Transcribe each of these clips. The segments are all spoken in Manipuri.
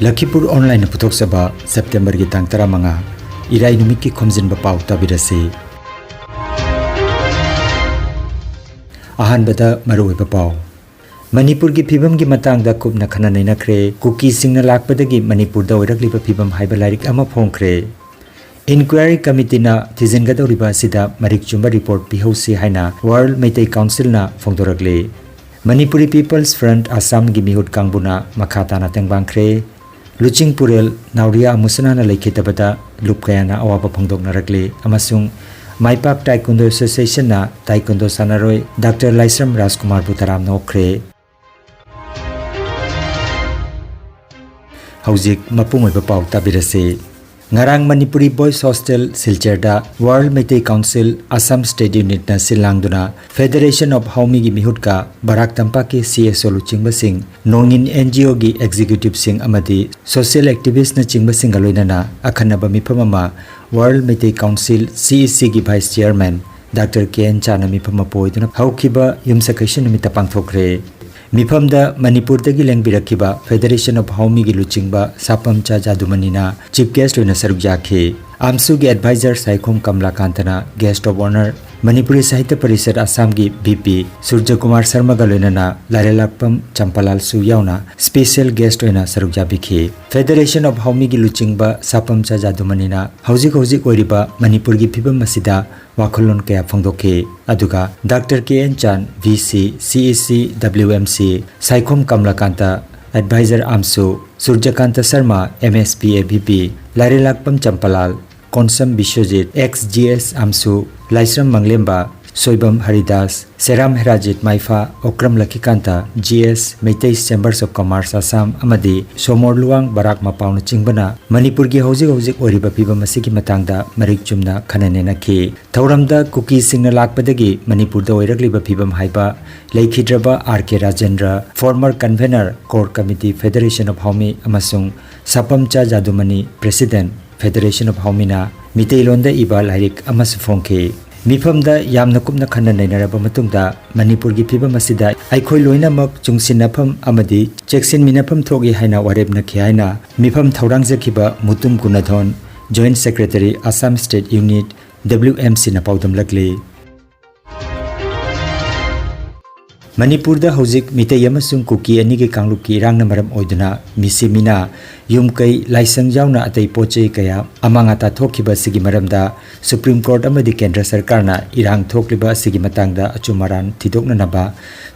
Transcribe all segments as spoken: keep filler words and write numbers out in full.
ꯂꯈꯤꯄꯨꯔ ꯑꯣꯟꯂꯥꯏꯟꯅ ꯄꯨꯊꯣꯛꯆꯕ ꯁꯦꯞꯇꯦꯝꯕꯔꯒꯤ ꯇꯥꯡ ꯇꯔꯥꯃꯉꯥ, ꯏꯔꯥꯏ ꯅꯨꯃꯤꯠꯀꯤ ꯈꯣꯝꯖꯤꯟꯕ ꯄꯥꯎ ꯇꯥꯕꯤꯔꯁꯤ꯫ ꯑꯍꯥꯟꯕꯗ ꯃꯔꯨꯑꯣꯏꯕ ꯄꯥꯎ꯫ ꯃꯅꯤꯄꯨꯔꯒꯤ ꯐꯤꯕꯝꯒꯤ ꯃꯇꯥꯡꯗ ꯀꯨꯞꯅ ꯈꯟꯅ ꯅꯩꯅꯈ꯭ꯔꯦ꯫ ꯀꯨꯀꯤꯁꯤꯡꯅ ꯂꯥꯛꯄꯗꯒꯤ ꯃꯅꯤꯄꯨꯔꯗ ꯑꯣꯏꯔꯛꯂꯤꯕ ꯐꯤꯕꯝ ꯍꯥꯏꯕ ꯂꯥꯏꯔꯤꯛ ꯑꯃ ꯐꯣꯡꯈ꯭ꯔꯦ꯫ ꯏꯟꯀ꯭ꯋꯥꯏꯔꯤ ꯀꯃꯤꯇꯤꯅ ꯊꯤꯖꯤꯟꯒꯗꯧꯔꯤꯕ ꯑꯁꯤꯗ ꯃꯔꯤꯛ ꯆꯨꯝꯕ ꯔꯤꯄꯣꯔꯠ ꯄꯤꯍꯧꯁꯤ ꯍꯥꯏꯅ ꯋꯥꯔꯜ ꯃꯩꯇꯩ ꯀꯥꯎꯟꯁꯤꯜꯅ ꯐꯣꯡꯗꯣꯔꯛꯂꯤ꯫ ꯃꯅꯤꯄꯨꯔꯤ ꯄꯤꯄꯜꯁ ꯐ꯭ꯔꯟꯠ ꯑꯁꯥꯝꯒꯤ ꯃꯤꯍꯨꯠ ꯀꯥꯡꯕꯨꯅ ꯃꯈꯥ ꯇꯥꯅ ꯇꯦꯡꯕꯥꯡꯈ꯭ꯔꯦ꯫ ꯂꯨꯆꯤꯡꯄꯨꯔꯦꯜ ꯅꯥꯎꯔꯤꯌꯥ ꯑꯃꯨꯁꯅꯥꯅ ꯂꯩꯈꯤꯗꯕꯗ ꯂꯨꯞ ꯀꯌꯥꯅ ꯑꯋꯥꯕ ꯐꯣꯡꯗꯣꯛꯅꯔꯛꯂꯤ ꯑꯃꯁꯨꯡ ꯃꯥꯏꯄꯥꯛ ꯇꯥꯏꯀꯨꯟꯗꯣ ꯑꯦꯁꯣꯁꯤꯌꯦꯁꯟꯅ ꯇꯥꯏꯀꯨꯟꯗꯣ ꯁꯥꯟꯅꯔꯣꯏ ꯗꯥꯛꯇꯔ ꯂꯥꯏꯁ꯭ꯔꯝ ꯔꯥꯖꯀꯨꯃꯥꯔꯕꯨ ꯇꯔꯥꯝꯅ ꯑꯣꯛꯈ꯭ꯔꯦ꯫ ꯍꯧꯖꯤꯛ ꯃꯄꯨꯡ ꯑꯣꯏꯕ ꯄꯥꯎ ꯇꯥꯕꯤꯔꯁꯤ꯫ ꯉꯔꯥꯡ ꯃꯅꯤꯄꯨꯔꯤ ꯕꯣꯏꯁ ꯍꯣꯁꯇꯦꯜ ꯁꯤꯜꯆꯔꯗ ꯋꯥꯔꯜ ꯃꯩꯇꯩ ꯀꯥꯎꯟꯁꯤꯜ, ꯑꯁꯥꯝ ꯁ꯭ꯇꯦꯠ ꯌꯨꯅꯤꯠꯅ ꯁꯤꯜ ꯂꯥꯡꯗꯨꯅ ꯐꯦꯗꯔꯦꯁꯟ ꯑꯣꯐ ꯍꯥꯎꯃꯤꯒꯤ ꯃꯤꯍꯨꯠꯀ ꯕꯔꯥꯛ ꯇꯝꯄꯥꯛꯀꯤ ꯁꯤ ꯑꯦꯁ ꯑꯣ ꯂꯨꯆꯤꯡꯕꯁꯤꯡ, ꯅꯣꯡꯏꯟ ꯑꯦꯟ ꯖꯤ ꯑꯣꯒꯤ ꯑꯦꯛꯖꯤꯀ꯭ꯌꯨꯇꯤꯕꯁꯤꯡ ꯑꯃꯗꯤ ꯁꯣꯁꯤꯌꯦꯜ ꯑꯦꯛꯇꯤꯕꯤꯁꯅꯆꯤꯡꯕꯁꯤꯡꯒ ꯂꯣꯏꯅꯅ ꯑꯈꯟꯅꯕ ꯃꯤꯐꯝ ꯑꯃ world Meitei council, C E ꯁꯤꯒꯤ vice chairman doctor K N ꯆꯥꯟꯅ ꯃꯤꯐꯝ ꯑꯃ ꯄꯣꯏꯗꯨꯅ ꯍꯧꯈꯤꯕ ꯌꯨꯝꯁꯀꯩꯁ ꯅꯨꯃꯤꯠꯇ ꯄꯥꯡꯊꯣꯛꯈ꯭ꯔꯦ꯫ ꯃꯤꯐꯝꯗ ꯃꯅꯤꯄꯨꯔꯗꯒꯤ ꯂꯦꯡꯕꯤꯔꯛꯈꯤꯕ ꯐꯦꯗꯔꯦꯁꯟ ꯑꯣꯐ ꯍꯥꯎꯃꯤꯒꯤ ꯂꯨꯆꯤꯡꯕ ꯁꯥꯄꯝꯆꯥ ꯖꯥꯗꯨꯃꯅꯤꯅ ꯆꯤꯐ ꯒꯦꯁ꯭ꯠ ꯑꯣꯏꯅ ꯁꯔꯨꯛ ꯌꯥꯈꯤ꯫ ꯑꯝꯁꯨꯒꯤ ꯑꯦꯗꯚꯥꯏꯖꯔ ꯁꯥꯏꯈꯣꯝ ꯀꯃꯂꯥꯀꯥꯟꯇꯅ guest of honour, Manipuri Sahitya Parishad ꯑꯁꯥꯝꯒꯤ ꯚꯤ ꯄꯤ ꯁꯨꯔꯖꯀꯨꯃꯥꯔ ꯁꯔꯃꯒ ꯂꯣꯏꯅꯅ ꯂꯥꯏꯔꯦꯂꯥꯛꯄꯝ ꯆꯝꯄꯥꯂꯥꯜꯁꯨ ꯌꯥꯎꯅ ꯁ꯭ꯄꯦꯁꯤꯌꯦꯜ ꯒꯦꯁ꯭ꯠ ꯑꯣꯏꯅ ꯁꯔꯨꯛ ꯌꯥꯕꯤꯈꯤ꯫ ꯐꯦꯗꯔꯦꯁꯟ ꯑꯣꯐ ꯍꯥꯎꯃꯤꯒꯤ ꯂꯨꯆꯤꯡꯕ ꯁꯥꯄꯝꯆꯥ ꯖꯥꯗꯨꯃꯅꯤꯅ ꯍꯧꯖꯤꯛ ꯍꯧꯖꯤꯛ ꯑꯣꯏꯔꯤꯕ ꯃꯅꯤꯄꯨꯔꯒꯤ ꯐꯤꯕꯝ ꯑꯁꯤꯗ ꯋꯥꯈꯜꯂꯣꯟ ꯀꯌꯥ ꯐꯣꯡꯗꯣꯛꯈꯤ꯫ ꯑꯗꯨꯒ ꯗꯥꯛꯇꯔ ꯀꯦ ꯑꯦꯟ ꯆꯥꯟ, ꯚꯤ ꯁꯤ, ꯁꯤ ꯏ ꯁꯤ, W M C, Saikhom Kamalakanta, advisor ꯑꯝꯁꯨ, Surajkanta Sarma, M S P A V P, Lairellakpam Champalal, Konsam Biswajit, ex G S ꯑꯝꯁꯨ, Laishram Manglemba, Soibam Haridas, Seram Herajit Maipha, Okram Lakhikanta, G S, Meitei chambers of commerce Assam ꯑꯃꯗꯤ ꯁꯣꯃꯣꯔ ꯂꯨꯋꯥꯡ ꯕꯔꯥꯛ ꯃꯄꯥꯎꯅꯆꯤꯡꯕꯅ ꯃꯅꯤꯄꯨꯔꯒꯤ ꯍꯧꯖꯤꯛ ꯍꯧꯖꯤꯛ ꯑꯣꯏꯔꯤꯕ ꯐꯤꯕꯝ ꯑꯁꯤꯒꯤ ꯃꯇꯥꯡꯗ ꯃꯔꯤꯛ ꯆꯨꯝꯅ ꯈꯟꯅ ꯅꯩꯅꯈꯤ꯫ ꯊꯧꯔꯝꯗ ꯀꯨꯀꯤꯁꯤꯡꯅ ꯂꯥꯛꯄꯗꯒꯤ ꯃꯅꯤꯄꯨꯔꯗ ꯑꯣꯏꯔꯛꯂꯤꯕ ꯐꯤꯕꯝ ꯍꯥꯏꯕ ꯂꯩꯈꯤꯗ꯭ꯔꯕ R K Rajendra, former convenor, core committee, federation of Haomee, ꯑꯃꯁꯨꯡ Sapamcha Jadumani, president, federation of ꯍꯥꯎꯃꯤꯅ ꯃꯤꯇꯩꯂꯣꯟꯗ ꯏꯕ ꯂꯥꯏꯔꯤꯛ ꯑꯃꯁꯨ ꯐꯣꯡꯈꯤ꯫ ꯃꯤꯐꯝꯗ ꯌꯥꯝꯅ ꯀꯨꯞꯅ ꯈꯟꯅ ꯅꯩꯅꯔꯕ ꯃꯇꯨꯡꯗ ꯃꯅꯤꯄꯨꯔꯒꯤ ꯐꯤꯕꯝ ꯑꯁꯤꯗ ꯑꯩꯈꯣꯏ ꯂꯣꯏꯅꯃꯛ ꯆꯨꯡꯁꯤꯟꯅꯐꯝ ꯑꯃꯗꯤ ꯆꯦꯛꯁꯤꯟꯃꯤꯟꯅꯐꯝ ꯊꯣꯛꯏ ꯍꯥꯏꯅ ꯋꯥꯔꯦꯞꯅꯈꯤ ꯍꯥꯏꯅ ꯃꯤꯐꯝ ꯊꯧꯔꯥꯡꯖꯈꯤꯕ Mutum ꯒꯨꯅꯥꯙꯣꯟ, Joint Secretary, Assam State Unit, W M C ꯅ ꯄꯥꯎꯗꯝꯂꯛꯂꯤ꯫ ꯃꯅꯤꯄꯨꯔꯗ ꯍꯧꯖꯤꯛ ꯃꯤꯇꯩ ꯑꯃꯁꯨꯡ ꯀꯨꯀꯤ ꯑꯅꯤꯒꯤ ꯀꯥꯡꯂꯨꯞꯀꯤ ꯏꯔꯥꯡꯅ ꯃꯔꯝ ꯑꯣꯏꯗꯨꯅ ꯃꯤꯁꯤ ꯃꯤꯅꯥ, ꯌꯨꯝ ꯀꯩ, ꯂꯥꯏꯁꯪ ꯌꯥꯎꯅ ꯑꯇꯩ ꯄꯣꯠ ꯆꯩ ꯀꯌꯥ ꯑꯃꯥꯡ ꯑꯇꯥ ꯊꯣꯛꯈꯤꯕ ꯑꯁꯤꯒꯤ ꯃꯔꯝꯗ ꯁꯨꯄ꯭ꯔꯤꯝ ꯀꯣꯔꯠ ꯑꯃꯗꯤ ꯀꯦꯟꯗ꯭ꯔ ꯁꯔꯀꯥꯔꯅ ꯏꯔꯥꯡ ꯊꯣꯛꯂꯤꯕ ꯑꯁꯤꯒꯤ ꯃꯇꯥꯡꯗ ꯑꯆꯨꯝ ꯑꯔꯥꯟ ꯊꯤꯗꯣꯛꯅꯅꯕ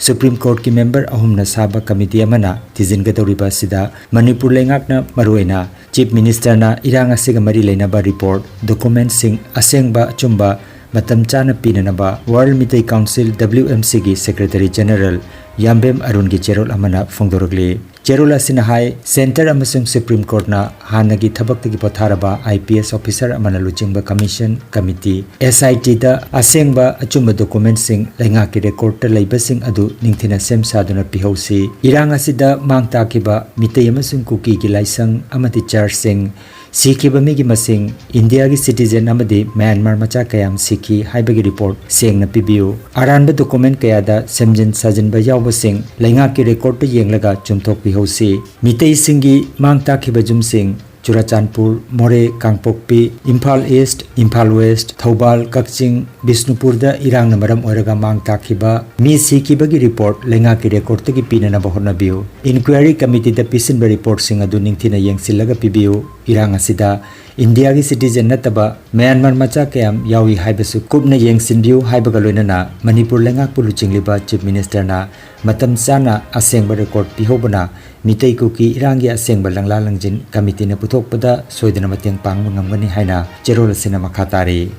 ꯁꯨꯄ꯭ꯔꯤꯝ ꯀꯣꯔꯠꯀꯤ ꯃꯦꯝꯕꯔ ꯑꯍꯨꯝꯅ ꯁꯥꯕ ꯀꯃꯤꯇꯤ ꯑꯃꯅ ꯊꯤꯖꯤꯟꯒꯗꯧꯔꯤꯕ ꯑꯁꯤꯗ ꯃꯅꯤꯄꯨꯔ ꯂꯩꯉꯥꯛꯅ ꯃꯔꯨꯑꯣꯏꯅ ꯆꯤꯐ ꯃꯤꯅꯤꯁꯇꯔꯅ ꯏꯔꯥꯡ ꯑꯁꯤꯒ ꯃꯔꯤ ꯂꯩꯅꯕ ꯔꯤꯄꯣꯔꯠ, ꯗꯣꯀꯨꯃꯦꯟꯠꯁꯤꯡ ꯑꯁꯦꯡꯕ ꯑꯆꯨꯝꯕ ꯃꯇꯝ ꯆꯥꯅ ꯄꯤꯅꯅꯕ Waral Meetei council, W M C ꯒꯤ ꯁꯦꯀ꯭ꯔꯦꯇꯔꯤ ꯖꯦꯅꯔꯦꯜ ꯌꯥꯝꯕꯦꯝ ꯑꯔꯨꯟꯒꯤ ꯆꯦꯔꯣꯜ ꯑꯃꯅ ꯐꯣꯡꯗꯣꯔꯛꯂꯤ꯫ ꯆꯦꯔꯣꯜ ꯑꯁꯤꯅ ꯍꯥꯏ, ꯁꯦꯟꯇꯔ ꯑꯃꯁꯨꯡ ꯁꯨꯄ꯭ꯔꯤꯝ ꯀꯣꯔꯠꯅ ꯍꯥꯟꯅꯒꯤ ꯊꯕꯛꯇꯒꯤ ꯄꯣꯊꯥꯔꯕ I P S ꯑꯣꯐꯤꯁꯔ ꯑꯃꯅ ꯂꯨꯆꯤꯡꯕ commission committee, S I T ꯗ ꯑꯁꯦꯡꯕ ꯑꯆꯨꯝꯕ ꯗꯣꯀꯨꯃꯦꯟꯠꯁꯤꯡ, ꯂꯩꯉꯥꯛꯀꯤ ꯔꯦꯀꯣꯔꯠꯇ ꯂꯩꯕꯁꯤꯡ ꯑꯗꯨ ꯅꯤꯡꯊꯤꯅ ꯁꯦꯝ ꯁꯥꯗꯨꯅ ꯄꯤꯍꯧꯁꯤ꯫ ꯏꯔꯥꯡ ꯑꯁꯤꯗ ꯃꯥꯡ ꯇꯥꯛꯈꯤꯕ ꯃꯤꯇꯩ ꯑꯃꯁꯨꯡ ꯀꯨꯀꯤꯒꯤ ꯂꯥꯏꯁꯪ ꯑꯃꯗꯤ ꯆꯔꯆꯁꯤꯡ, ꯁꯤꯈꯤꯕ ꯃꯤꯒꯤ ꯃꯁꯤꯡ, ꯏꯟꯗꯤꯌꯥꯒꯤ ꯁꯤꯇꯤꯖꯦꯟ ꯑꯃꯗꯤ ꯃ꯭ꯌꯥꯟꯃꯥꯔ ꯃꯆꯥ ꯀꯌꯥꯝ ꯁꯤꯈꯤ ꯍꯥꯏꯕꯒꯤ ꯔꯤꯄꯣꯔꯠ ꯁꯦꯡꯅ ꯄꯤꯕꯤꯌꯨ꯫ ꯑꯔꯥꯟꯕ ꯗꯣꯀꯨꯃꯦꯟꯠ ꯀꯌꯥꯗ ꯁꯦꯝꯖꯤꯟ ꯁꯥꯖꯤꯟꯕ ꯌꯥꯎꯕꯁꯤꯡ ꯂꯩꯉꯥꯛꯀꯤ ꯔꯦꯀꯣꯔꯠꯇ ꯌꯦꯡꯂꯒ ꯆꯨꯝꯊꯣꯛꯄꯤꯍꯧꯁꯤ꯫ ꯃꯤꯇꯩꯁꯤꯡꯒꯤ ꯃꯥꯡ ꯇꯥꯛꯈꯤꯕ ꯌꯨꯝꯁꯤꯡ, ꯆꯨꯔꯥꯆꯥꯟꯄꯨꯔ, ꯃꯣꯔꯦ, ꯀꯥꯡꯄꯣꯛꯄꯤ, ꯏꯝꯐꯥꯜ ꯏꯁ꯭ꯠ, ꯏꯝꯐꯥꯜ ꯋꯦꯁ꯭ꯠ, ꯊꯧꯕꯥꯜ, ꯀꯛꯆꯤꯡ, ꯕꯤꯁꯅꯨꯄꯨꯔꯗ ꯏꯔꯥꯡꯅ ꯃꯔꯝ ꯑꯣꯏꯔꯒ ꯃꯥꯡ ꯇꯥꯛꯈꯤꯕ ꯃꯤ ꯁꯤꯈꯤꯕꯒꯤ ꯔꯤꯄꯣꯔꯠ ꯂꯩꯉꯥꯛꯀꯤ ꯔꯦꯀꯣꯔꯠꯇꯒꯤ ꯄꯤꯅꯅꯕ ꯍꯣꯠꯅꯕꯤꯌꯨ꯫ ꯏꯟꯀ꯭ꯋꯥꯏꯔꯤ ꯀꯃꯤꯇꯤꯗ ꯄꯤꯁꯤꯟꯕ ꯔꯤꯄꯣꯔꯠꯁꯤꯡ ꯑꯗꯨ ꯅꯤꯡꯊꯤꯅ ꯌꯦꯡꯁꯤꯜꯂꯒ ꯄꯤꯕꯤꯌꯨ꯫ ꯏꯔꯥꯡ ꯑꯁꯤꯗ ꯏꯟꯗꯤꯌꯥꯒꯤ ꯁꯤꯇꯤꯖꯦꯟ ꯅꯠꯇꯕ ꯃ꯭ꯌꯥꯟꯃꯥꯔ ꯃꯆꯥ ꯀꯌꯥꯝ ꯌꯥꯎꯏ ꯍꯥꯏꯕꯁꯨ ꯀꯨꯞꯅ ꯌꯦꯡꯁꯤꯟꯕꯤꯌꯨ ꯍꯥꯏꯕꯒ ꯂꯣꯏꯅꯅ ꯃꯅꯤꯄꯨꯔ ꯂꯩꯉꯥꯛꯄꯨ ꯂꯨꯆꯤꯡꯂꯤꯕ ꯆꯤꯐ ꯃꯤꯅꯤꯁꯇꯔꯅ ꯃꯇꯝ ꯆꯥꯅ ꯑꯁꯦꯡꯕ ꯔꯦꯀꯣꯔꯠ ꯄꯤꯍꯧꯕꯅ ꯃꯤꯇꯩ ꯀꯨꯀꯤ ꯏꯔꯥꯡꯒꯤ ꯑꯁꯦꯡꯕ ꯂꯪꯂꯥ ꯂꯪꯖꯤꯟ ꯀꯃꯤꯇꯤꯅ ꯄꯨꯊꯣꯛꯄꯗ ꯁꯣꯏꯗꯅ ꯃꯇꯦꯡ ꯄꯥꯡꯕ ꯉꯝꯒꯅꯤ ꯍꯥꯏꯅ ꯆꯦꯔꯣꯜ ꯑꯁꯤꯅ ꯃꯈꯥ ꯇꯥꯔꯤ꯫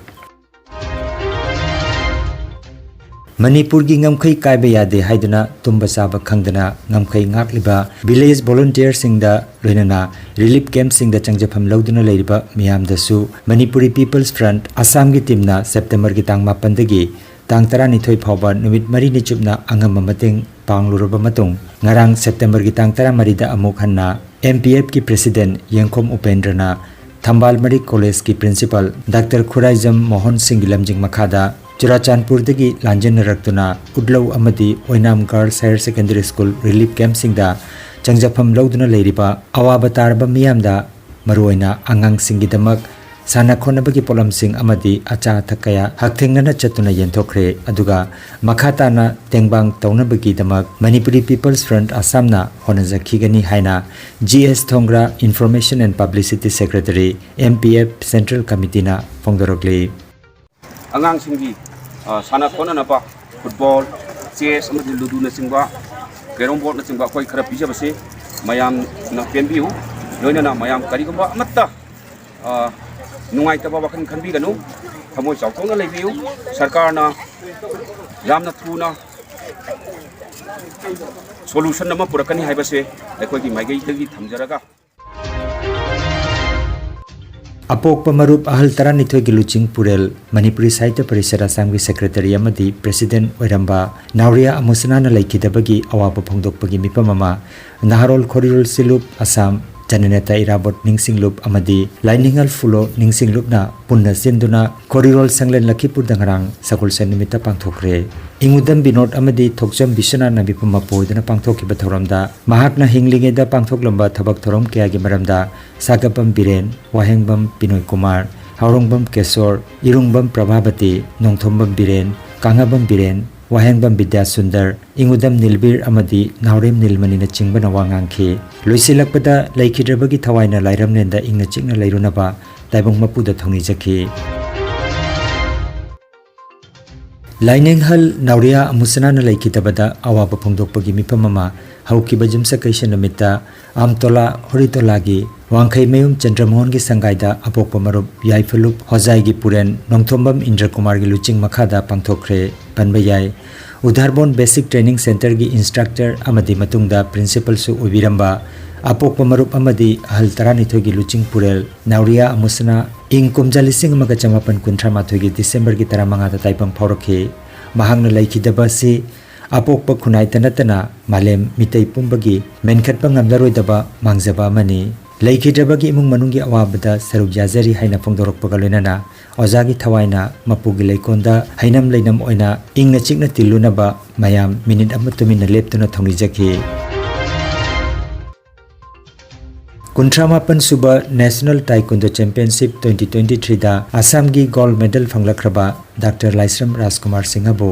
ꯃꯅꯤꯄꯨꯔꯒꯤ ꯉꯝꯈꯩ ꯀꯥꯏꯕ ꯌꯥꯗꯦ ꯍꯥꯏꯗꯨꯅ ꯇꯨꯝꯕ ꯆꯥꯕ ꯈꯪꯗꯅ ꯉꯝꯈꯩ ꯉꯥꯛꯂꯤꯕ ꯚꯤꯂꯦꯖ ꯚꯣꯂꯨꯟꯇꯤꯌꯔꯁꯤꯡꯗ ꯂꯣꯏꯅꯅ ꯔꯤꯂꯤꯐ ꯀꯦꯝꯞꯁꯤꯡꯗ ꯆꯪꯖꯐꯝ ꯂꯧꯗꯨꯅ ꯂꯩꯔꯤꯕ ꯃꯤꯌꯥꯝꯗꯁꯨ ꯃꯅꯤꯄꯨꯔꯤ ꯄꯤꯄꯜꯁ ꯐ꯭ꯔꯟꯠ ꯑꯁꯥꯝꯒꯤ ꯇꯤꯝꯅ ꯁꯦꯞꯇꯦꯝꯕꯔꯒꯤ ꯇꯥꯡ ꯃꯥꯄꯟꯗꯒꯤ ꯇꯥꯡ ꯇꯔꯥꯅꯤꯊꯣꯏ ꯐꯥꯎꯕ ꯅꯨꯃꯤꯠ ꯃꯔꯤꯅꯤ ꯆꯨꯞꯅ ꯑꯉꯝꯕ ꯃꯇꯦꯡ ꯄꯥꯡꯂꯨꯔꯕ ꯃꯇꯨꯡ, ꯉꯔꯥꯡ ꯁꯦꯞꯇꯦꯝꯕꯔꯒꯤ ꯇꯥꯡ ꯇꯔꯥꯃꯔꯤꯗ ꯑꯃꯨꯛ ꯍꯟꯅ M P F ꯀꯤ ꯄ꯭ꯔꯦꯁꯤꯗꯦꯟꯠ ꯌꯦꯡꯈꯣꯝ ꯎꯄꯦꯟꯗ꯭ꯔꯅ ꯊꯝꯕꯥꯜ ꯃꯔꯤꯛ ꯀꯣꯂꯦꯖꯀꯤ ꯄ꯭ꯔꯤꯟꯁꯤꯄꯥꯜ ꯗꯥꯛꯇꯔ ꯈꯨꯔꯥꯏꯖꯝ ꯃꯣꯍꯟ ꯁꯤꯡꯒꯤ ꯂꯝꯖꯤꯡ ꯃꯈꯥꯗ ꯆꯨꯔꯥꯆꯥꯟꯄꯨꯔꯗꯒꯤ ꯂꯥꯟꯖꯦꯟꯅꯔꯛꯇꯨꯅ ꯎꯠꯂꯧ ꯑꯃꯗꯤ ꯑꯣꯏꯅꯥꯝ girls higher secondary school relief ꯀꯦꯝꯞꯁꯤꯡꯗ ꯆꯪꯖꯐꯝ ꯂꯧꯗꯨꯅ ꯂꯩꯔꯤꯕ ꯑꯋꯥꯕ ꯇꯥꯔꯕ ꯃꯤꯌꯥꯝꯗ, ꯃꯔꯨꯑꯣꯏꯅ ꯑꯉꯥꯡꯁꯤꯡꯒꯤꯗꯃꯛ ꯁꯥꯟꯅ ꯈꯣꯠꯅꯕꯒꯤ ꯄꯣꯠꯂꯝꯁꯤꯡ ꯑꯃꯗꯤ ꯑꯆꯥ ꯑꯊꯛ ꯀꯌꯥ ꯍꯛꯊꯦꯡꯅꯅ ꯆꯠꯇꯨꯅ ꯌꯦꯟꯊꯣꯛꯈ꯭ꯔꯦ꯫ ꯑꯗꯨꯒ ꯃꯈꯥ ꯇꯥꯅ ꯇꯦꯡꯕꯥꯡ ꯇꯧꯅꯕꯒꯤꯗꯃꯛ ꯃꯅꯤꯄꯨꯔꯤ ꯄꯤꯄꯜꯁ ꯐ꯭ꯔꯟꯠ ꯑꯁꯥꯝꯅ ꯍꯣꯠꯅꯖꯈꯤꯒꯅꯤ ꯍꯥꯏꯅ G S Thongra, Information and Publicity Secretary, M P F Central Committeeꯅ ꯐꯣꯡꯗꯣꯔꯛꯂꯤ꯫ ꯑꯉꯥꯡꯁꯤꯡꯒꯤ, ꯑ, ꯁꯥꯟꯅ ꯈꯣꯠꯅꯅꯕ ꯐꯨꯠꯕꯣꯜ, ꯆꯦꯁ ꯑꯃꯗꯤ ꯂꯨꯗꯨꯅꯆꯤꯡꯕ, ꯀꯦꯔꯣꯝ ꯕꯣꯔꯗꯅꯆꯤꯡꯕ ꯑꯩꯈꯣꯏ ꯈꯔ ꯄꯤꯖꯕꯁꯤ ꯃꯌꯥꯝꯅ ꯄꯦꯟꯕꯤꯌꯨ꯫ ꯂꯣꯏꯅꯅ ꯃꯌꯥꯝ ꯀꯔꯤꯒꯨꯝꯕ ꯑꯃꯠꯇ, ꯑ, ꯅꯨꯡꯉꯥꯏꯇꯕ ꯋꯥꯈꯜ ꯈꯟꯕꯤꯒꯅꯨ꯫ ꯊꯃꯣꯏ ꯆꯥꯎꯊꯣꯛꯅ ꯂꯩꯕꯤꯌꯨ꯫ ꯁꯔꯀꯥꯔꯅ ꯌꯥꯝꯅ ꯊꯨꯅ ꯁꯣꯂꯨꯁꯟ ꯑꯃ ꯄꯨꯔꯛꯀꯅꯤ ꯍꯥꯏꯕꯁꯦ ꯑꯩꯈꯣꯏꯒꯤ ꯃꯥꯏꯀꯩꯗꯒꯤ ꯊꯝꯖꯔꯒ, ꯑꯄꯣꯛꯄ ꯃꯔꯨꯞ ꯑꯍꯜ ꯇꯔꯥꯅꯤꯊꯣꯏꯒꯤ ꯂꯨꯆꯤꯡ ꯄꯨꯔꯦꯜ, ꯃꯅꯤꯄꯨꯔꯤ ꯁꯥꯍꯤꯇ꯭ꯌ ꯄꯔꯤꯁꯠ ꯑꯁꯥꯝꯒꯤ ꯁꯦꯀ꯭ꯔꯦꯇꯔꯤ ꯑꯃꯗꯤ ꯄ꯭ꯔꯦꯁꯤꯗꯦꯟꯠ ꯑꯣꯏꯔꯝꯕ ꯅꯥꯎꯔꯤꯌꯥ ꯑꯃꯨꯁꯅꯥꯅ ꯂꯩꯈꯤꯗꯕꯒꯤ ꯑꯋꯥꯕ ꯐꯣꯡꯗꯣꯛꯄꯒꯤ ꯃꯤꯐꯝ ꯑꯃ ꯅꯍꯥꯔꯣꯜ ꯈꯣꯔꯤꯔꯣꯜ ꯁꯤꯂꯨꯞ ꯑꯁꯥꯝ, ꯖꯅꯅꯦꯇꯥ ꯏꯔꯥꯕꯣꯠ ꯅꯤꯡꯁꯤꯡꯂꯨꯞ ꯑꯃꯗꯤ ꯂꯥꯏꯅꯤꯡꯍꯜ ꯐꯨꯂꯣ ꯅꯤꯡꯁꯤꯡꯂꯨꯞꯅ ꯄꯨꯟꯅ ꯁꯤꯟꯗꯨꯅ ꯈꯣꯔꯤꯔꯣꯜ ꯁꯪꯂꯦꯟ ꯂꯈꯤꯄꯨꯔꯗ ꯉꯔꯥꯡ ꯁꯒꯣꯜꯁꯦꯟ ꯅꯨꯃꯤꯠꯇ ꯄꯥꯡꯊꯣꯛꯈ꯭ꯔꯦ꯫ ꯏꯉꯨꯗꯝ ꯕꯤꯅꯣꯗ ꯑꯃꯗꯤ ꯊꯣꯛꯆꯝ ꯕꯤꯁ꯭ꯋꯅꯥꯊꯅ ꯃꯤꯐꯝ ꯃꯄꯨ ꯑꯣꯏꯗꯨꯅ ꯄꯥꯡꯊꯣꯛꯈꯤꯕ ꯊꯧꯔꯝꯗ ꯃꯍꯥꯛꯅ ꯍꯤꯡꯂꯤꯉꯩꯗ ꯄꯥꯡꯊꯣꯛꯂꯝꯕ ꯊꯕꯛ ꯊꯧꯔꯝ ꯀꯌꯥꯒꯤ ꯃꯔꯝꯗ ꯁꯥꯒꯞꯄꯝ ꯕꯤꯔꯦꯟ, ꯋꯥꯍꯦꯡꯕꯝ ꯕꯤꯅꯣꯏ ꯀꯨꯃꯥꯔ, ꯍꯥꯎꯔꯣꯡꯕꯝ ꯀꯦꯁꯣꯔ, ꯏꯔꯨꯡꯕꯝ ꯄ꯭ꯔꯚꯥꯕꯇꯤ, ꯅꯣꯡꯊꯣꯝꯕꯝ ꯕꯤꯔꯦꯟ, ꯀꯥꯡꯉꯥꯕꯝ ꯕꯤꯗ꯭ꯌꯥꯁꯨꯟꯗꯔ, ꯏꯉꯨꯗꯝ ꯅꯤꯜꯕꯤꯔ ꯑꯃꯗꯤ ꯅꯥꯎꯔꯦꯝ ꯅꯤꯜꯃꯅꯤꯅꯆꯤꯡꯕꯅ ꯋꯥ ꯉꯥꯡꯈꯤ꯫ ꯂꯣꯏꯁꯤꯜꯂꯛꯄꯗ ꯂꯩꯈꯤꯗ꯭ꯔꯕꯒꯤ ꯊꯋꯥꯏꯅ ꯂꯥꯏꯔꯝꯂꯦꯟꯗ ꯏꯪꯅ ꯆꯤꯛꯅ ꯂꯩꯔꯨꯅꯕ ꯇꯥꯏꯕꯪ ꯃꯄꯨꯗ ꯊꯧꯅꯤꯖꯈꯤ꯫ ꯂꯥꯏꯅꯤꯡꯍꯜ ꯅꯥꯎꯔꯤꯌꯥ ꯑꯃꯨꯁꯅꯥꯅ ꯂꯩꯈꯤꯗꯕꯗ ꯑꯋꯥꯕ ꯐꯣꯡꯗꯣꯛꯄꯒꯤ ꯃꯤꯐꯝ ꯑꯃ ꯍꯧꯈꯤꯕ ꯌꯨꯝꯁꯀꯩꯁ ꯅꯨꯃꯤꯠꯇ ꯑꯝꯇꯣꯂꯥ ꯍꯣꯔꯤꯇꯣꯂꯥꯒꯤ ꯋꯥꯡꯈꯩꯃꯌꯨꯝ ꯆꯟꯗ꯭ꯔꯃꯣꯍꯟꯒꯤ ꯁꯪꯒꯥꯏꯗ ꯑꯄꯣꯛꯄ ꯃꯔꯨꯞ ꯌꯥꯏꯐꯂꯨꯞ ꯍꯣꯖꯥꯏꯒꯤ ꯄꯨꯔꯦꯟ ꯅꯣꯡꯊꯣꯝꯕꯝ ꯏꯟꯗ꯭ꯔꯀꯨꯃꯥꯔꯒꯤ ꯂꯨꯆꯤꯡ ꯃꯈꯥꯗ ꯄꯥꯡꯊꯣꯛꯈ꯭ꯔꯦ ꯄꯟꯕ ꯌꯥꯏ꯫ ꯎꯙꯥꯔꯕꯣꯟ ꯕꯦꯁꯤꯛ ꯇ꯭ꯔꯦꯅꯤꯡ ꯁꯦꯟꯇꯔꯒꯤ ꯏꯟꯁꯇ꯭ꯔꯛꯇꯔ ꯑꯃꯗꯤ ꯃꯇꯨꯡꯗ ꯄ꯭ꯔꯤꯟꯁꯤꯄꯜꯁꯨ ꯑꯣꯏꯕꯤꯔꯝꯕ ꯑꯄꯣꯛꯄ ꯃꯔꯨꯞ ꯑꯃꯗꯤ ꯑꯍꯜ ꯇꯔꯥꯅꯤꯊꯣꯏꯒꯤ ꯂꯨꯆꯤꯡ ꯄꯨꯔꯦꯜ ꯅꯥꯎꯔꯤꯌꯥ ꯑꯃꯨꯁꯅꯥ ꯏꯪ ꯀꯨꯝꯖꯥ ꯂꯤꯁꯤꯡ ꯑꯃꯒ ꯆꯃꯥꯄꯟ ꯀꯨꯟꯊ꯭ꯔꯥ ꯃꯥꯊꯣꯏꯒꯤ ꯗꯤꯁꯦꯝꯕꯔꯒꯤ ꯇꯔꯥꯃꯉꯥꯗ ꯇꯥꯏꯕꯪ ꯐꯥꯎꯔꯛꯈꯤ꯫ ꯃꯍꯥꯛꯅ ꯂꯩꯈꯤꯗꯕ ꯑꯁꯤ ꯑꯄꯣꯛꯄ ꯈꯨꯟꯅꯥꯏꯇ ꯅꯠꯇꯅ ꯃꯥꯂꯦꯝ ꯃꯤꯇꯩ ꯄꯨꯝꯕꯒꯤ ꯃꯦꯟꯈꯠꯄ ꯉꯝꯂꯔꯣꯏꯗꯕ ꯃꯥꯡꯖꯕ ꯑꯃꯅꯤ꯫ ꯂꯩꯈꯤꯗ꯭ꯔꯕꯒꯤ ꯏꯃꯨꯡ ꯃꯅꯨꯡꯒꯤ ꯑꯋꯥꯕꯗ ꯁꯔꯨꯛ ꯌꯥꯖꯔꯤ ꯍꯥꯏꯅ ꯐꯣꯡꯗꯣꯔꯛꯄꯒ ꯂꯣꯏꯅꯅ ꯑꯣꯖꯥꯒꯤ ꯊꯋꯥꯏꯅ ꯃꯄꯨꯒꯤ ꯂꯩꯀꯣꯜꯗ ꯍꯩꯅꯝ ꯂꯩꯅꯝ ꯑꯣꯏꯅ ꯏꯪꯅ ꯆꯤꯛꯅ ꯇꯤꯜꯂꯨꯅꯕ ꯃꯌꯥꯝ ꯃꯤꯅꯤꯠ ꯑꯃ ꯇꯨꯃꯤꯟꯅ ꯂꯦꯞꯇꯨꯅ ꯊꯧꯅꯤꯖꯈꯤ꯫ ꯀꯨꯟꯊ꯭ꯔꯥ ꯃꯥꯄꯟ ꯁꯨꯕ National Taekwondo Championship twenty twenty-three ꯗ ꯑꯁꯥꯝꯒꯤ gold medal ꯐꯪꯂꯛꯈ꯭ꯔꯕ ꯗꯥꯛꯇꯔ ꯂꯥꯏꯁ꯭ꯔꯝ ꯔꯥꯖꯀꯨꯃꯥꯔ ꯁꯤꯡꯍꯕꯨ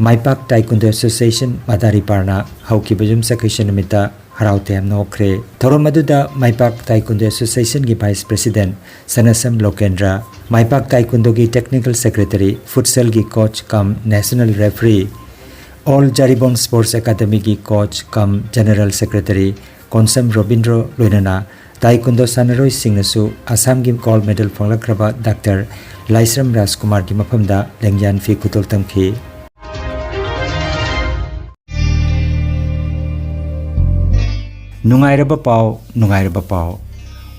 ꯃꯥꯏꯄꯥꯛ Taekwondo Association ꯃꯗꯥꯔꯤꯄꯥꯔꯅ ꯍꯧꯈꯤꯕ ꯌꯨꯝꯁꯀꯩꯁ ꯅꯨꯃꯤꯠꯇ ꯍꯔꯥꯎ ꯇꯌꯥꯝꯅ ꯑꯣꯛꯈ꯭ꯔꯦ꯫ ꯊꯧꯔꯝ ꯑꯗꯨꯗ ꯃꯥꯏꯄꯥꯛ Taekwondo Association ꯒꯤ Vice President ꯁꯅꯥꯁꯝ ꯂꯣꯀꯦꯟꯗ꯭ꯔ, ꯃꯥꯏꯄꯥꯛ Taekwondo ꯒꯤ Technical Secretary, Futsal ꯒꯤ coach cum national referee, All Jaribong Sports Academy ꯒꯤ coach cum General Secretary Konsam Robindro ꯂꯣꯏꯅꯅ Taekwondo ꯁꯥꯟꯅꯔꯣꯏꯁꯤꯡꯅꯁꯨ ꯑꯁꯥꯝꯒꯤ gold medal ꯐꯪꯂꯛꯈ꯭ꯔꯕ ꯗꯥꯛꯇꯔ ꯂꯥꯏꯁ꯭ꯔꯝ ꯔꯥꯖꯀꯨꯃꯥꯔꯒꯤ ꯃꯐꯝꯗ ꯂꯦꯡꯌꯥꯟ ꯐꯤ ꯈꯨꯗꯣꯜ ꯇꯝꯈꯤ꯫ ꯅꯨꯡꯉꯥꯏꯔꯕ ꯄꯥꯎ, ꯅꯨꯡꯉꯥꯏꯔꯕ ꯄꯥꯎ꯫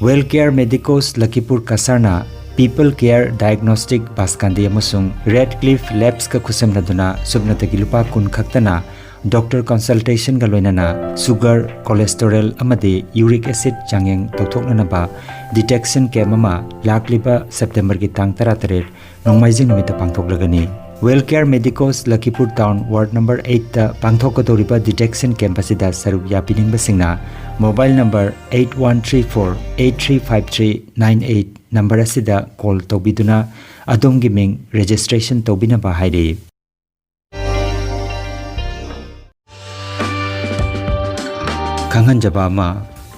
Well Care Medicos ꯂꯈꯤꯄꯨꯔ ꯀꯁꯥꯔꯅ People Care Diagnostic ꯕꯥꯁꯀꯥꯟꯗꯤ ꯑꯃꯁꯨꯡ Redcliffe Labs ꯀ ꯈꯨꯠꯁꯝꯅꯗꯨꯅ ꯁꯨꯞꯅꯇꯒꯤ ꯂꯨꯄꯥ ꯀꯨꯟ ꯈꯛꯇꯅ doctor consultation ꯒ ꯂꯣꯏꯅꯅ sugar, cholesterol ꯑꯃꯗꯤ uric acid ꯆꯥꯡꯌꯦꯡ ꯇꯧꯊꯣꯛꯅꯅꯕ detection camp ꯑꯃ ꯂꯥꯛꯂꯤꯕ September ꯒꯤ ꯇꯥꯡ ꯇꯔꯥꯇꯔꯦꯠ ꯅꯣꯡꯃꯥꯏꯖꯤꯡ ꯅꯨꯃꯤꯠꯇ ꯄꯥꯡꯊꯣꯛꯂꯒꯅꯤ꯫ Well Care Medicos ꯂꯈꯤꯄꯨꯔ Town Ward number eight ꯇ ꯄꯥꯡꯊꯣꯛꯀꯗꯧꯔꯤꯕ detection camp ꯑꯁꯤꯗ ꯁꯔꯨꯛ ꯌꯥꯕꯤꯅꯤꯡꯕꯁꯤꯡꯅ mobile number eight one three four eight three five three nine eight number ꯑꯁꯤꯗ call ꯇꯧꯕꯤꯗꯨꯅ ꯑꯗꯣꯝꯒꯤ ꯃꯤꯡ registration ꯇꯧꯕꯤꯅꯕ ꯍꯥꯏꯔꯤ꯫ ꯈꯪꯍꯟꯖꯕ ꯑꯃ,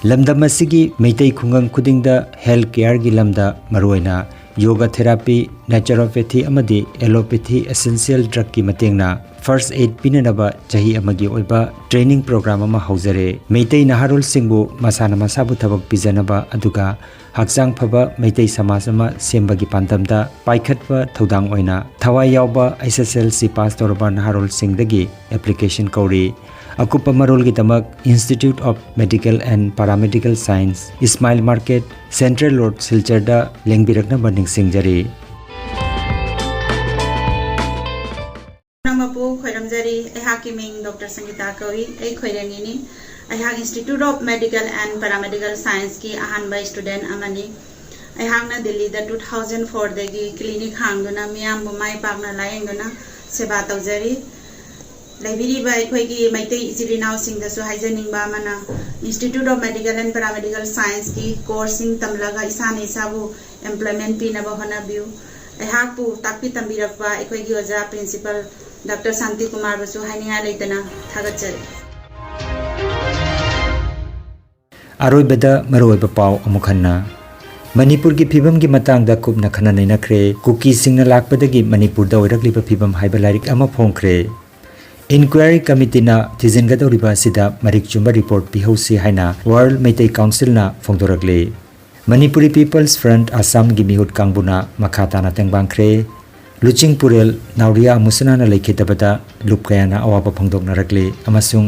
ꯂꯝꯗꯝ ꯑꯁꯤꯒꯤ ꯃꯩꯇꯩ ꯈꯨꯡꯒꯪ ꯈꯨꯗꯤꯡꯗ health care ꯒꯤ ꯂꯝꯗ ꯃꯔꯨꯑꯣꯏꯅ yoga therapy, naturopathy ꯑꯃꯗꯤ allopathy essential drug ꯀꯤ ꯃꯇꯦꯡꯅ first aid ꯄꯤꯅꯅꯕ ꯆꯍꯤ ꯑꯃꯒꯤ ꯑꯣꯏꯕ training program ꯑꯃ ꯍꯧꯖꯔꯦ꯫ ꯃꯩꯇꯩ ꯅꯍꯥꯔꯣꯜꯁꯤꯡꯕꯨ ꯃꯁꯥꯅ ꯃꯁꯥꯕꯨ ꯊꯕꯛ ꯄꯤꯖꯅꯕ ꯑꯗꯨꯒ ꯍꯛꯆꯥꯡ ꯐꯕ ꯃꯩꯇꯩ ꯁꯃꯥꯖ ꯑꯃ ꯁꯦꯝꯕꯒꯤ ꯄꯥꯟꯗꯝꯗ ꯄꯥꯏꯈꯠꯄ ꯊꯧꯗꯥꯡ ꯑꯣꯏꯅ ꯊꯋꯥꯏ ꯌꯥꯎꯕ H S L C pass ꯇꯧꯔꯕ ꯅꯍꯥꯔꯣꯜꯁꯤꯡꯗꯒꯤ application ꯀꯧꯔꯤ꯫ ꯑꯀꯨꯞꯄ ꯃꯔꯣꯜꯒꯤꯗꯃꯛ Institute of Medical and Paramedical Science, Smile Market, Central Road, ꯁꯤꯜꯆꯔꯗ ꯂꯦꯡꯕꯤꯔꯛꯅꯕ ꯅꯤꯡꯁꯤꯡꯖꯔꯤ꯫ ꯄꯨꯝꯅꯃꯛꯄꯨ ꯈꯣꯏꯔꯝꯖꯔꯤ꯫ ꯑꯩꯍꯥꯛꯀꯤ ꯃꯤꯡ ꯗꯣꯛꯇꯔ ꯁꯪꯒꯤꯇꯥ ꯀꯧꯏ꯫ ꯑꯩ ꯈꯣꯏꯔꯦꯡꯒꯤꯅꯤ꯫ ꯑꯩꯍꯥꯛ Institute of Medical and Paramedical Scienceꯀꯤ ꯑꯍꯥꯟꯕ student ꯑꯃꯅꯤ꯫ ꯑꯩꯍꯥꯛꯅ ꯗꯤꯜꯂꯤꯗ two thousand fourꯗꯒꯤ clinic ꯍꯥꯡꯗꯨꯅ ꯃꯤꯌꯥꯝꯕꯨ ꯃꯥꯏ ꯄꯥꯛꯅ ꯂꯥꯌꯦꯡꯗꯨꯅ ꯁꯦꯕꯥ ꯇꯧꯖꯔꯤ꯫ ꯂꯩꯕꯤꯔꯤꯕ ꯑꯩꯈꯣꯏꯒꯤ ꯃꯩꯇꯩ ꯏꯆꯤꯜ ꯏꯅꯥꯎꯁꯤꯡꯗꯁꯨ ꯍꯥꯏꯖꯅꯤꯡꯕ ꯑꯃꯅ, Institute of Medical and Paramedical Scienceꯀꯤ courseꯁꯤꯡ ꯇꯝꯂꯒ ꯏꯁꯥꯅ ꯏꯁꯥꯕꯨ employment ꯄꯤꯅꯕ ꯍꯣꯠꯅꯕꯤꯌꯨ꯫ ꯑꯩꯍꯥꯛꯄꯨ ꯇꯥꯛꯄꯤ ꯇꯝꯕꯤꯔꯛꯄ ꯑꯩꯈꯣꯏꯒꯤ ꯑꯣꯖꯥ Principal Doctor ꯁꯥꯟꯇꯤ ꯀꯨꯃꯥꯔꯕꯨꯁꯨ ꯍꯥꯏꯅꯤꯡꯉꯥꯏ ꯂꯩꯇꯅ ꯊꯥꯒꯠꯆꯔꯤ꯫ ꯑꯔꯣꯏꯕꯗ ꯃꯔꯨꯑꯣꯏꯕ ꯄꯥꯎ ꯑꯃꯨꯛ ꯍꯟꯅ꯫ ꯃꯅꯤꯄꯨꯔꯒꯤ ꯐꯤꯕꯝꯒꯤ ꯃꯇꯥꯡꯗ ꯀꯨꯞꯅ ꯈꯟꯅ ꯅꯩꯅꯈ꯭ꯔꯦ꯫ ꯀꯨꯀꯤꯁꯤꯡꯅ ꯂꯥꯛꯄꯗꯒꯤ ꯃꯅꯤꯄꯨꯔꯗ ꯑꯣꯏꯔꯛꯂꯤꯕ ꯐꯤꯕꯝ ꯍꯥꯏꯕ ꯂꯥꯏꯔꯤꯛ ꯑꯃ ꯐꯣꯡꯈ꯭ꯔꯦ꯫ Inquiry Committeeꯅ ꯊꯤꯖꯤꯟꯒꯗꯧꯔꯤꯕ ꯑꯁꯤꯗ ꯃꯔꯤꯛ ꯆꯨꯝꯕ report ꯄꯤꯍꯧꯁꯤ ꯍꯥꯏꯅ World Meitei Councilꯅ ꯐꯣꯡꯗꯣꯔꯛꯂꯤ꯫ Manipuri People's Front ꯑꯁꯥꯝꯒꯤ ꯃꯤꯍꯨꯠ ꯀꯥꯡꯕꯨꯅ ꯃꯈꯥ ꯇꯥꯅ ꯇꯦꯡꯕꯥꯡꯈ꯭ꯔꯦ꯫ ꯂꯨꯆꯤꯡꯄꯨꯔꯦꯜ ꯅꯥꯎꯔꯤꯌꯥ ꯑꯃꯨꯁꯅꯥꯅ ꯂꯩꯈꯤꯗꯕꯗ ꯂꯨꯞ ꯀꯌꯥꯅ ꯑꯋꯥꯕ ꯐꯣꯡꯗꯣꯛꯅꯔꯛꯂꯤ ꯑꯃꯁꯨꯡ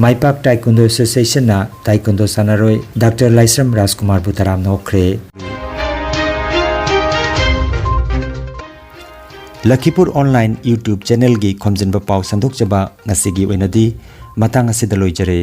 ꯃꯥꯏꯄꯥꯛ Taekwondo Associationꯅ Taekwondo ꯁꯥꯟꯅꯔꯣꯏ ꯗꯥꯛꯇꯔ ꯂꯥꯏꯁ꯭ꯔꯝ ꯔꯥꯖꯀꯨꯃꯥꯔꯕꯨ ꯇꯔꯥꯝꯅ ꯑꯣꯛꯈ꯭ꯔꯦ꯫ ꯂꯈꯤꯄꯨꯔ Online YouTube channelꯒꯤ ꯈꯣꯝꯖꯤꯟꯕ ꯄꯥꯎ ꯁꯟꯗꯣꯛꯆꯕ ꯉꯁꯤꯒꯤ ꯑꯣꯏꯅꯗꯤ ꯃꯇꯥꯡ ꯑꯁꯤꯗ ꯂꯣꯏꯖꯔꯦ꯫